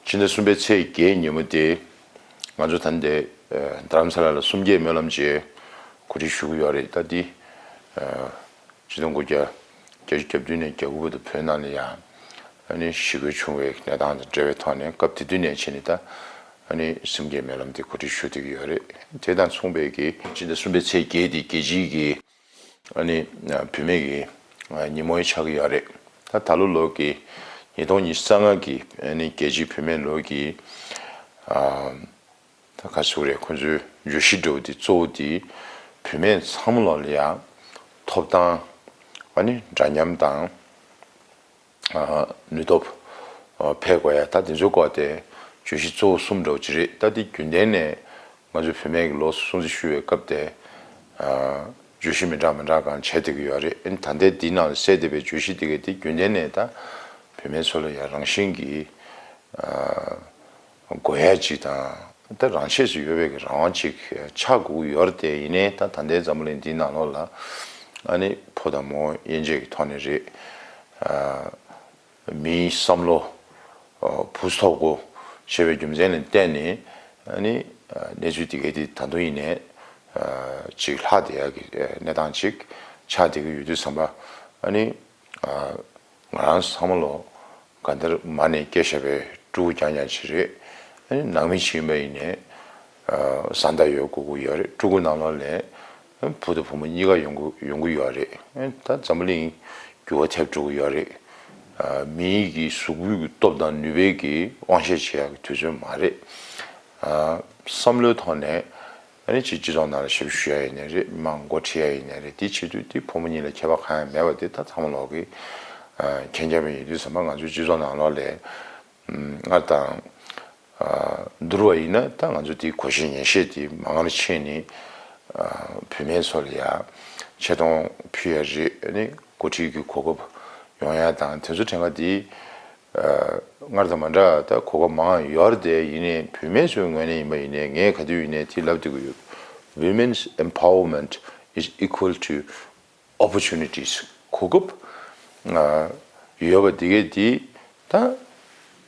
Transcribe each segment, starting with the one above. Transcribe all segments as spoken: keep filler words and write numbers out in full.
ཕྱི་ཟླ་གསུམ་པའི་ཚེས་བརྒྱད་ཉིན་མོ་དེ། ང་ཚོ་ད་ལྟ་ཨ་རྡ་རམ་ས་ལ་ལ་གསུམ་བརྒྱད་སྨོན་ལམ་བཅས་གོ་སྒྲིག་ཞུ་གི་ཡོད་རེད། ད་འདི་ཨ་ཆིག་སྟོང་དགུ་བརྒྱ་བརྒྱད་ཅུ་གྱ་བདུན་ནས་གྱ་དགུ་བར་དུ་བོད་ནང་ལ་ཡང་ཨ་ནི་ཞི་རྒོལ་བྱུང་བའི་གནས་སྟངས་དང་འབྲེལ་བའི་ཐོག་ནས། སྐབས་དེ་དུས་ནས་བྱས་ནས་ད་ཨ་ནི་གསུམ་བརྒྱད་སྨོན་ལམ་དེ་གོ་སྒྲིག་ཞུ་བསྡད་ཀྱི་ཡོད་རེད། དེ་དང་མཚུངས་པའི་གི་ཕྱི་ཟླ་གསུམ་པའི་ཚེས་བརྒྱད་དེ་རྒྱལ་སྤྱིའི་གི་ཨ་ནི་བུད་མེད་ཀྱི་ཉིན་མོ་ཆགས་ཀྱི་ཡོད་རེད། ད་ད་ལོ་ལོ་གི་ཉིས་སྟོང་ཉི་ཤུ་རྩ་ལྔ་གི་ཨ་ནི་རྒྱལ་སྤྱིའི་བུད་མེད་ལོ་གི་ཨ་ད་ག་ཟེར་རེད། ཁོ་ཚོའི་བརྗོད་གཞི་འདྲ་བོ་དེ་གཙོ་བོ་དེ་བུད་མེད་ཚང་མ་ལོ་ལ་ཡང་ཐོབ་ཐང་ཨ་ནི་འདྲ་མཉམ་དང་། ཨ་ནུས་སྟོབས་ཨ་འཕེལ་དགོས་ཡ། ད་དེ་ཚོའི་སྐོར་དེ་བརྗོད་གཞི་གཙོ་བོ་གསུམ་འདྲ་བོ་ཅིག་རེད། ད་དེ་རྒྱུན་ལྡན་ནས་ང་ཚོ་བུད་མེད་ཀྱི་ལོ་སྲུང་བརྩི་ཞུ་བའི་སྐབས་དེ་ཨ་བརྗོད་གཞི་མི་འདྲ་མི་འདྲ་གང་བྱས་བསྡད་ཀྱི་ཡོད་རེད། ཨ་ནི་ད་ལྟའི་འདིའི་ནང་ལ་གསལ་བསྡད་པའི་བརྗོད་གཞི་དེ་གས་དེ་རྒྱུན་ལྡན་ནས་ད་བུད་མེད་ཚོ་ལ་ཡང་རང་བཞིན་གྱིས་ཨ་དགོས་ཡ་ཅིག་དང་། ད་རང་ཆས་སུ་ཡོད་པའི་གི་རང་དབང་ཅིག་ཆགས་དགོས་ཀྱི་ཡོད་རེད་དེ། ཡིན་ནའི་ད་ད་ལྟའི་འཛམ་བུ་གླིང་འདིའི་ནང་ལོགས་ལ་ཨ་ནི་ཕོ་དང་མོ་དབྱེ་འབྱེད་ཀྱི་ཐོག་ནས་རེད། ཨ་མིའི་བསམ་བློ་ཨ་བུ་ཐོབ་དགོས་ཞེས་པའི་རྒྱུ་མཚན་ལ་བརྟེན་ནས་ཨ་ནི་ཨ་གནས་ཚུལ་དེ་གས་དེ་ད་དུང་ཡིན་ནའི་ཨ་ཅིག་ལྷག་བསྡད་ཡ་གི་ཨ་གནས་སྟངས་ཅིག་ཆགས་བསྡད་ཀྱི་ཡོད་དུས་ཙམ་པ། ཨ་ནི་ཨ་ང་རང་ཚང་མ་ལོ་གང་ལྟར་མ་ནས་སྐྱེས་བཞག་པའི་ཕྲུ་གུ་རྐྱང་རྐྱང་ཅིག་རེད། ཨ་ནི་ནང་མི་ཅིག་ཡིན་པ་ཡིན་ནའི་ཨ་བཟའ་ཟླ་ཡོད་དགོས་ཀྱི་ཡོད་རེད། ཕྲུ་གུ་ནང་ལོགས་ལ་ཨ་བུ་དང་བུ་མོ་གཉིས་ཀ་ཡོང་གི་ཡོང་གི་ཡོད་རེད། ཨ་ནི་ད་འཛམ་བུ་གླིང་འགྱུར་བ་ཐེབས་འགྲོ་གི་ཡོད་རེད། ཨ་མིའི་གི་གཟུགས་པོའི་གི་སྟོབས་དང་ནུས་པའི་གི་དབང་ཤེད་བྱེད་ཡག་གི་དུས་ཚོད་མ་རེད། ཨ་བསམ་བློའི་ཐོག་ནས་ཨ་ནི་ཅིག་སྤྱི་ཚོགས་ནང་ལ་ཞབས་ཞུ་ཞུ་ཡ་ཡིན་ནའི་རེད། མི་མང་འགོ་ཁྲིད་ཡ་ཡིན་ནའི་རེད། དེ་བྱེད་དུས་དེ་ཕོ་མོ་གཉིས་ལ་ཁྱད་པར་གང་ཡང་མེད་པ་དེ་ད་ཚང་མ་ལོག་གི་ཨ་མཁྱེན་རྐྱང་ཡིན་དུས་ཙམ་པ། ང་ཚོའི་སྤྱི་ཚོགས་ནང་ལོགས་ལ་ཨ་སྔར་དང་ཨ་བསྡུར་བ་ཡིན་ན། ད་ང་ཚོ་དེའི་གོ་ཤེས་ཉན་ཤེས་དེ་མང་རུ་ཕྱིན་ནས་ཨ་བུད་མེད་ཚོ་ལ་ཡ་ཆེ་མཐོང་ཕུལ་ཡ་རེད། ཨ་ནི་འགོ་ཁྲིད་ཀྱི་གོ་སྐབས་ཡོང་ཡ་དང་དེ་ཚོ་དྲན་ག་དེ། ཨ་སྔར་དང་མ་འདྲ་ད་གོ་སྐབས་མང་ཡོད་རེད་དེ། ཡིན་ནའི་བུད་མེད་ཚོའི་ངོས་ནས་ཡིན་པ་ཡིན་ནའི་ངས་ག་དུས་ཡིན་ནའི་དེ་ལབ་བསྡད་ཀྱི་ཡོད། Women's empowerment is equal to opportunities. གོ་སྐབས་ཨ་ཡོད་པ་དེ་གས་དེ་ད་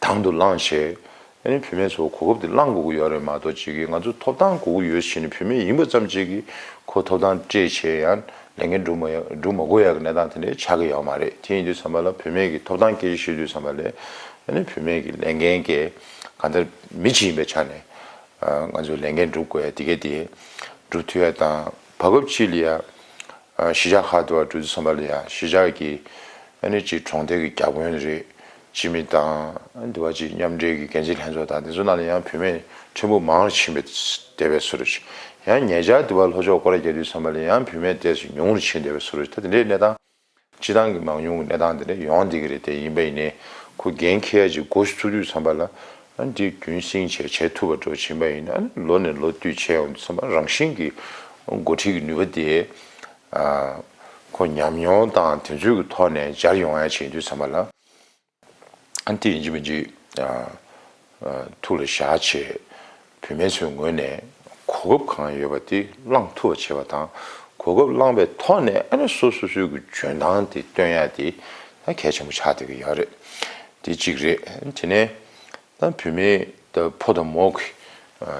དང་དུ་བླངས་བྱས། ཨ་ནི་བུད་མེད་ཚོ་གོ་སྐབས་དེ་བླང་དགོས་ཀྱི་ཡོད་རེད་མ་གཏོགས། ཅིག་གིས་ང་ཚོ་ཐོབ་ཐང་དགོས་ཀྱི་ཡོད་ཟེར་ནས་བུད་མེད་ཡིན་པ་ཙམ་ཅིག་གིས་ཁོ་ཐོབ་ཐང་སྤྲད་བྱས་ཡང་ལས་འགན་སྒྲུབ་མ་ཡ་སྒྲུབ་མ་དགོས་ཡ་གི་གནས་སྟངས་དེ་འདྲ་ཆགས་ཀྱི་ཡོད་མ་རེད། དེ་ཡིན་དུས་ཙམ་པ་ལ་བུད་མེད་ཀྱི་ཐོབ་ཐང་སྐད་ཆ་བཤད་དུས་ཙམ་པ་ལ་ཨ་ནི་བུད་མེད་ཀྱི་ལས་འགན་གྱི་གང་ལྟར་མི་གཅིག་ཡིན་པའི་ཆ་ནས་ཨ་ང་ཚོས་ལས་འགན་སྒྲུབ་དགོས་ཡ་དེ་གས་དེ་སྒྲུབ་ཐུབ་ཡ་དང་། བར་སྐབས་ཅིག་ལ་ཡ་ཨ་གཞིས་ཆགས་ཁག་དུ་བ་འགྲོ་དུས་ཙམ་པ་ལ་ཡ་གཞིས་ཆགས་ཀྱི་ཨ་ནི་ཅིག་གྲོང་སྡེ་གི་བརྒྱ་དཔོན་རེད། སྤྱི་མི་དང་འདི་བ་ཅིག་མཉམ་འབྲེལ་གྱི་འགན་འཛིན་ལྷན་ཚོགས་དང་དེ་ཚོ་ནང་ལ་ཡང་བུད་མེད་ཕྲན་བུ་མང་རུ་ཕྱིན་པའི་བསྡད་པའི་བཟོ་འདྲ་ཞིག་ཡང་ཉེ་ཆར་འདི་བ་ལྷོ་ཕྱོགས་སྐོར་ར་རྒྱག་དུས་ཙམ་པ་ལ་ཡང་བུད་མེད་ཏོག་ཙམ་ཉུང་རུ་ཕྱིན་བསྡད་པའི་བཟོ་འདྲ་ཞིག་ད་དེ་འདྲའི་གནས་སྟངས་སྤྱི་བཏང་གི་མང་ཉུང་གི་གནས་སྟངས་དེ་འདྲ་ཡོང་བསྡད་ཀྱི་རེད། དེ་ཡིན་པ་ཡིན་ནའི་ཁོ་འགན་འཁྱེར་ཡ་ཅིག་འགོ་ཞིག་ཚུགས་དུས་ཙམ་པ་ལ་ཨ་འདི་རྒྱུན་བསྲིངས་བྱས་བྱེད་ཐུབ་པ་འགྲོ་ཕྱིན་པ་ཡིན་ན། ཨ་ལོ་ནས་ལོ་བསྟུད་བྱས་ཡོང་དུས་ཙམ་པ་རང་བཞིན་གྱི་འགོ་ཁྲིད་ཀྱི་ནུས་པ་དེ་ཨ་ཁོ་ཉམས་མྱོང་དང་དེ་ཚོའི་གི་ཐོག་ནས་འབྱར་ཡོང་ཡ་བྱེད་དུས་ཙམ་པ་ལ། ཨ་ནི་དེ་ཡིན་གཅིག་མིན་གཅིག་ཨ་ཨ་ཐུགས་ལ་བཞག་བྱས། བུད་མེད་ཚོའི་ངོས་ནས་གོ་སྐབས་གང་ཡོད་པ་དེ་བླང་ཐུབ་པ་བྱེད་པ་དང་། གོ་སྐབས་བླངས་པའི་ཐོག་ནས་ཨ་ནི་སོ་སོ་སོའི་གི་འཇོན་ཐང་དེ་སྟོན་ཡ་དེ་ད་གལ་ཆེན་པོ་ཆགས་བསྡད་ཀྱི་ཡོད་རེད། དེ་གཅིག་རེད། དེ་ནས་ད་བུད་མེད་ད་ཕོ་དང་མོ་གི་ཨ་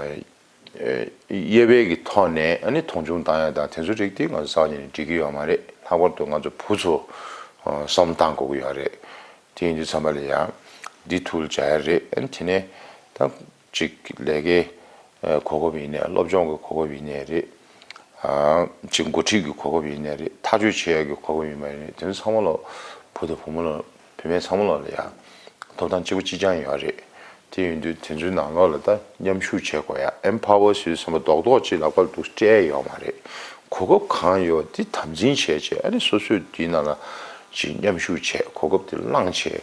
དབྱེ་བའི་གི་ཐོག་ནས་ཨ་ནི་མཐོང་ཆུང་བཏང་ཡ་དང་དེ་ཚོ་རིགས་དེ་ང་ཚོ་རྩ་བ་ཉིད་ནས་འགྲིག་གི་ཡོད་མ་རེད། ལྷག་པར་དུ་ང་ཚོ་བུ་ཚོ་ཨ་བསམ་བློ་བཏང་དགོས་ཀྱི་ཡོད་རེད། དེ་ཡིན་དུས་ཙམ་པ་ལ་ཡང་འདི་ཐུགས་ལ་འཇགས་ཡ་རེད། ཨ་ནི་དེ་ནས་ད་ཅིག་ལས་ཀའི་ཨ་གོ་སྐབས་ཡིན་ནའི། སློབ་སྦྱོང་གི་གོ་སྐབས་ཡིན་ནའི་རེད། ཨ་ཅིག་འགོ་ཁྲིད་ཀྱི་གོ་སྐབས་ཡིན་ནའི་རེད། ཐག་གཅོད་བྱེད་ཡ་གི་གོ་སྐབས་ཡིན་པ་ཡིན་ནའི་དེ་ཚོ་ཚང་མ་ལ་བུ་དང་བུ་མོ་ལ་བུད་མེད་ཚང་མ་ལོག་ལ་ཡ་ཐོབ་ཐང་གཅིག་པ་གཅིག་རྐྱང་ཡོད་རེད། དེ་ཡིན་དུས་དེ་ཚོའི་ནང་ལོགས་ལ་ད་མཉམ་ཞུགས་བྱེད་དགོས་ཡ། ཨེམ་པ་ཝར་ཟེར་དུས་ཙམ་པ་རྡོག་རྡོག་ཅིག་ལག་པར་འདུག་སྤྲད་ཡ་ཡོད་མ་རེད། གོ་སྐབས་གང་ཡོད་དེ་དམ་འཛིན་བྱས་བྱས། ཨ་ནི་སོ་སོས་དེའི་ནང་ལ་ཅིག་མཉམ་ཞུགས་བྱས། གོ་སྐབས་དེ་བླངས་བྱས།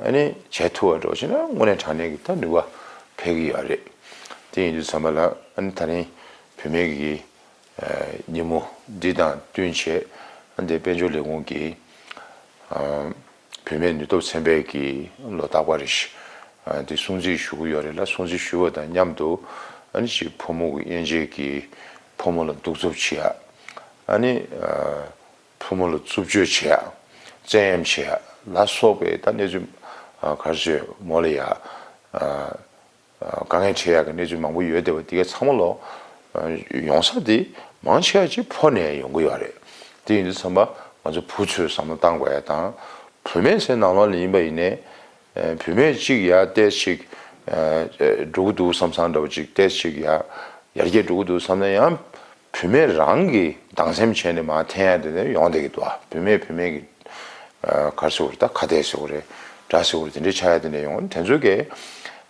ཨ་ནི་བྱས་ཐུབ་པ་འགྲོ་བྱས་ན་དངོས་གནས་དྲང་གནས་ཀྱི་ད་ནུས་པ་འཕེལ་གྱི་ཡོད་རེད། དེ་ཡིན་དུས་ཙམ་པ་ལ་ཨ་ནི་ད་རིང་བུད་མེད་ཀྱི་ཨ་ཉིན་མོ་འདི་དང་བསྟུན་བྱས། ཨ་འདི་དཔལ་འབྱོར་ལས་ཁུངས་ཀྱིས་ཨ་བུད་མེད་ནུས་སྟོབས་ཚན་པའི་གི་ལོ་རྟག་པ་རེ་ཞིག་ཨ་འདི་སྲུང་བརྩི་ཞུ་གི་ཡོད་རེད་ལ། སྲུང་བརྩི་ཞུ་བ་དང་མཉམ་དུ་ཨ་ནི་ཅིག་ཕོ་མོ་གི་དབྱེ་འབྱེད་ཀྱི་ཕོ་མོ་ལ་གདུག་རྩུབ་བྱེད་ཡ། ཨ་ནི་ཨ་ཕོ་མོ་ལ་རྩུབ་སྤྱོད་བྱེད་ཡ། བཙན་གཡེམ་བྱེད་ཡ་ལ་སོགས་པའི་ད་གནས་ཚུལ་ཨ་ག་རེ་ཟེར་མོ་ལ་ཡ། དཀའ་ངལ་འཕྲད་ཡག་གི་གནས་ཚུལ་མང་པོ་ཡོད་བསྡད་པ་དེ་གའི་ཚང་མ་ལོ། ཡོང་ས་དེ་མང་ཆེ་བ་ཅིག་ཕོ་ནས་ཡོང་གི་ཡོད་རེད། དེ་ཡིན་དུས་ཙམ་པ་ང་ཚོ་བུ་ཚོས་བསམ་བློ་བཏང་དགོས་ཡ་དང་། བུད་མེད་ཚོའི་ནང་ལོགས་ལ་ཡིན་པ་ཡིན་ནའི། བུད་མེད་གཅིག་ཡ་ཏོག་ཙམ་ཅིག་འགྲོ་གི་འདུག་བསམ་བསམ་འདྲ་བོ་ཅིག་ཏོག་ཙམ་ཅིག་ཡ་ཡར་རྒྱས་འགྲོ་གི་འདུག་བསམ་ན་ཡང་། བུད་མེད་རང་གིས་སྡང་སེམས་བྱས་ནས་མར་འཐེན་ཡ་དེ་ནས་ཡོང་བསྡད་ཀྱི་འདུག་ཨ། བུད་མེད་བུད་མེད་ཀྱི་ག་རེ་ཟེར་དགོས་རེད། ད་ཁ་གཏད་ཟེར་དགོས་རེད། དགྲ་ཟེར་དགོས་རེད། དེ་འདྲའི་ཆགས་ཡ་དེ་འདྲ་ཡོང་། དེ་ཚོ་གའི་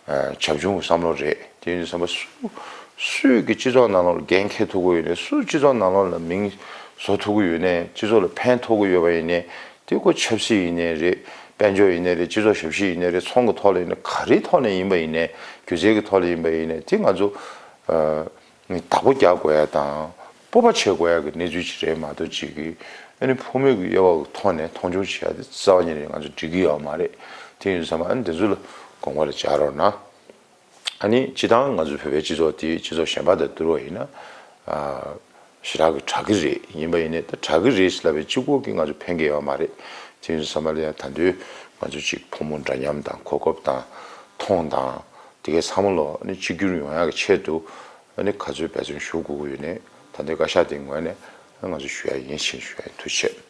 བྱབ་ཆུང་གི་བསམ་བློ་རེད། དེ་ཡིན་དུས་ཙམ་པ་སུ་སུས་ཀྱི་སྤྱི་ཚོགས་ནང་ལོགས་ལ་འགན་འཁྱེར་ཐུབ་ཀྱི་ཡོད་ནའི། སུ་སྤྱི་ཚོགས་ནང་ལོགས་ལ་མིང་བཟོ་ཐུབ་ཀྱི་ཡོད་ནའི། སྤྱི་ཚོགས་ལ་ཕན་ཐོགས་ཀྱི་ཡོད་པ་ཡིན་ནའི། དེ་ཁོ་ཆབ་སྲིད་ཡིན་ནའི་རེད། དཔལ་འབྱོར་ཡིན་ནའི་རེད། སྤྱི་ཚོགས་ཞབས་ཞུ་ཡིན་ནའི་རེད། ཚོང་གི་ཐོག་ལ་ཡིན་ནའི། ག་རེའི་ཐོག་ལ་ཡིན་པ་ཡིན་ནའི། སྒྱུ་རྩལ་གྱི་ཐོག་ལ་ཡིན་པ་ཡིན་ནའི། དེ་ང་ཚོ་ནི་བདག་པོ་རྒྱག་དགོས་ཡ་དང་སྤོབས་པ་བྱེད་དགོས་ཡ་གི་གནས་ཚུལ་ཅིག་རེད་མ་གཏོགས། ཅིག་གི་ཨ་ནི་ཕོ་མོའི་གི་དབྱེ་བ་གི་ཐོག་ནས་མཐོང་ཆུང་བྱེད་ཡ་དེ་རྩ་བ་ཉིད་ནས་ང་ཚོ་འགྲིག་གི་ཡོད་མ་རེད། དེ་ཡིན་དུས་ཙམ་པ་ཨ་ནི་དེ་ཚོ་ལ་དགོངས་པ་ལ་འཇགས་རོགས་གནང་། ཨ་ནི་སྤྱི་བཏང་ང་ཚོ་བོད་པའི་སྤྱི་ཚོགས་དེ་སྤྱི་ཚོགས་གཞན་པ་དང་བསྡུར་བ་ཡིན་ན། ཨ་ཞེ་དྲག་གི་དྲག་གི་རེད། ཡིན་པ་ཡིན་ནའི་ད་དྲག་གི་རེད་ཟེར་ལབ་པའི་གཅིག་པོ་གིས་ང་ཚོ་ཕན་གི་ཡོད་མ་རེད། དེ་ཡིན་དུས་ཙམ་པ་ལ་ཡང་ད་དུང་ང་ཚོ་གཅིག་ཕོ་མོ་འདྲ་མཉམ་དང་གོ་སྐབས་དང་མཐོང་དང་དེ་གའི་ཚང་མ་ལོ་ཨ་ནི་གཅིག་གྱུར་ཡོང་ཡག་གི་ཆེད་དུ། ཨ་ནི་ག་ཚོད་འབད་བརྩོན་ཞུ་དགོས་ཀྱི་ཡོད་ནའི་ད་ལྟའི་བཀའ་ཤག་དེའི་ངོས་ནས་ང་ཚོས་ཞུ་ཡ་ཡིན་ཞེས་ཞུ་ཡ་ཡིན། ཐུགས་རྗེ་ཆེ།